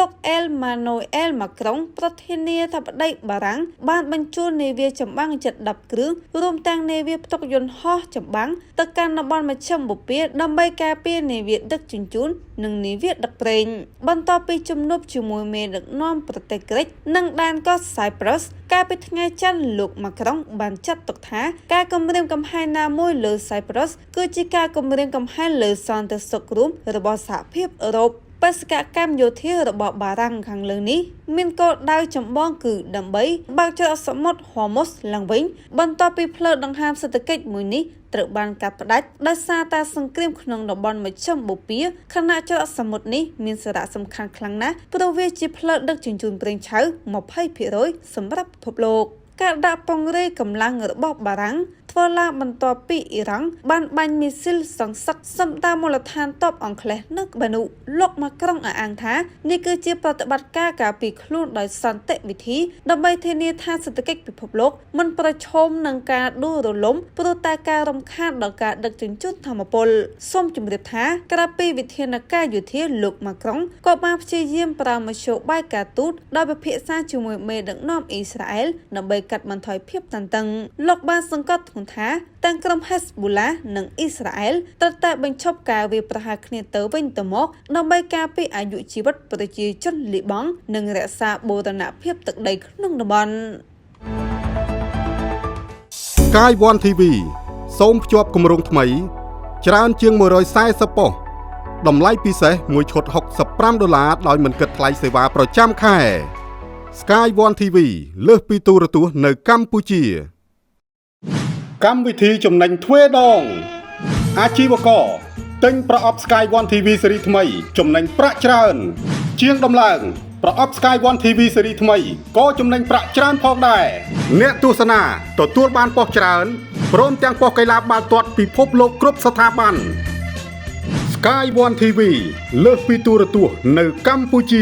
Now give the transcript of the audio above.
លោកអេលម៉ាណូអែលម៉ាក្រុងប្រធានាធិបតីបារាំងបានបញ្ជូននាវាចម្បាំងជិត10គ្រឿងរួមទាំងនាវាផ្ទុកយន្តហោះចម្បាំងទៅកាន់តំបន់មជ្ឈិមបូព៌ាដើម្បីការពារនាវាដឹកជញ្ជូននិងនាវាដឹកប្រេងបន្ទាប់ពីជំនួបជាមួយមេដឹកនាំប្រទេសក្រិចនិងដែនកោះសៃប្រុសកាលពីថ្ងៃច័ន្ទលោកម៉ាក្រុងបានចាត់ទុកថាការគំរាមកំហែងណាមួយលើសៃប្រុសគឺជាការគំរាមកំហែងលើសន្តិសុខរួមរបស់សហភាពអឺរ៉ុបបេសកកម្មយោធារបស់បារាំងខាងលើនេះមានគោលដៅចម្បងគឺដើម្បីបើកច្រកសមុទ្រហូម៉ូសឡើងវិញបន្ទាប់ពីផ្លូវដង្ហើមសេដ្ឋកិច្ចមួយនេះត្រូវបានកាត់ផ្តាច់ដោយសារតែសង្គ្រាមក្នុងតំបន់មជ្ឈិមបូព៌ាខណៈច្រកសមុទ្រនេះមានសារៈសំខាន់ខ្លាំងណាស់ព្រោះវាជាផ្លូវដឹកជញ្ជូនប្រេងឆៅ20%សម្រាប់ពិភពលោកការដាក់ពង្រាយកម្លាំងរបស់បារាំងធ្វើឡើងបន្ទាប់ពីអ៊ីរ៉ង់បានបាញ់មីស៊ីលសង្សឹកសម្ដៅមូលដ្ឋានទ័ពអង់គ្លេសនៅក្បែរនោះលោកម៉ាក្រុងអះអាងថានេះគឺជាប្រតិបត្តិការការពារខ្លួនដោយសន្តិវិធីដើម្បីធានាថាសេដ្ឋកិច្ចពិភពលោកមិនប្រឈមនឹងការដួលរលំព្រោះតែការរំខានដល់ការដឹកជញ្ជូនថាមពលសូមជម្រាបថាក្រៅពីវិធានការយោធាលោកម៉ាក្រុងក៏បានព្យាយាមប្រើមធ្យោបាយការទូតដោយពិភាក្សាជាមួយមេដឹកនាំអ៊ីស្រាអែលដើម្បីកាត់បន្ថយភាពតានតឹងលោកបានសង្កត់ធ្ងន់ថាទាំងក្រុមហេសបូឡានិងអ៊ីស្រាអែលត្រូវតែបញ្ឈប់ការវាយប្រហារគ្នាទៅវិញទៅមកដើម្បីការពារអាយុជីវិតប្រជាជនលីបង់និងរក្សាបូរណភាពទឹកដីក្នុងតំបន់ Sky One TV សូមភ្ជាប់គម្រោងថ្មី ច្រើនជាង140ប៉ុស្តិ៍តម្លៃពិសេសមួយឈុត65ដុល្លារដោយមិនគិតថ្លៃសេវាប្រចាំខែ Sky One TV លើសពីទូរទស្សន៍នៅកម្ពុជា កម្មវិធីចំណេញទ្វេដង អាជីវករទិញប្រអប់ Sky One TV ស៊េរីថ្មី ចំណេញប្រាក់ច្រើន ជាងដំឡើងប្រអប់ Sky One TV ស៊េរីថ្មីក៏ចំណេញប្រាក់ច្រើនផងដែរអ្នកទស្សនាទទួលបានប៉ុស្តិ៍ច្រើនព្រមទាំងប៉ុស្តិ៍កីឡាបាល់ទាត់ពិភពលោកគ្រប់ស្ថាប័ន Sky One TV លើសពីទូរទស្សន៍នៅកម្ពុជា។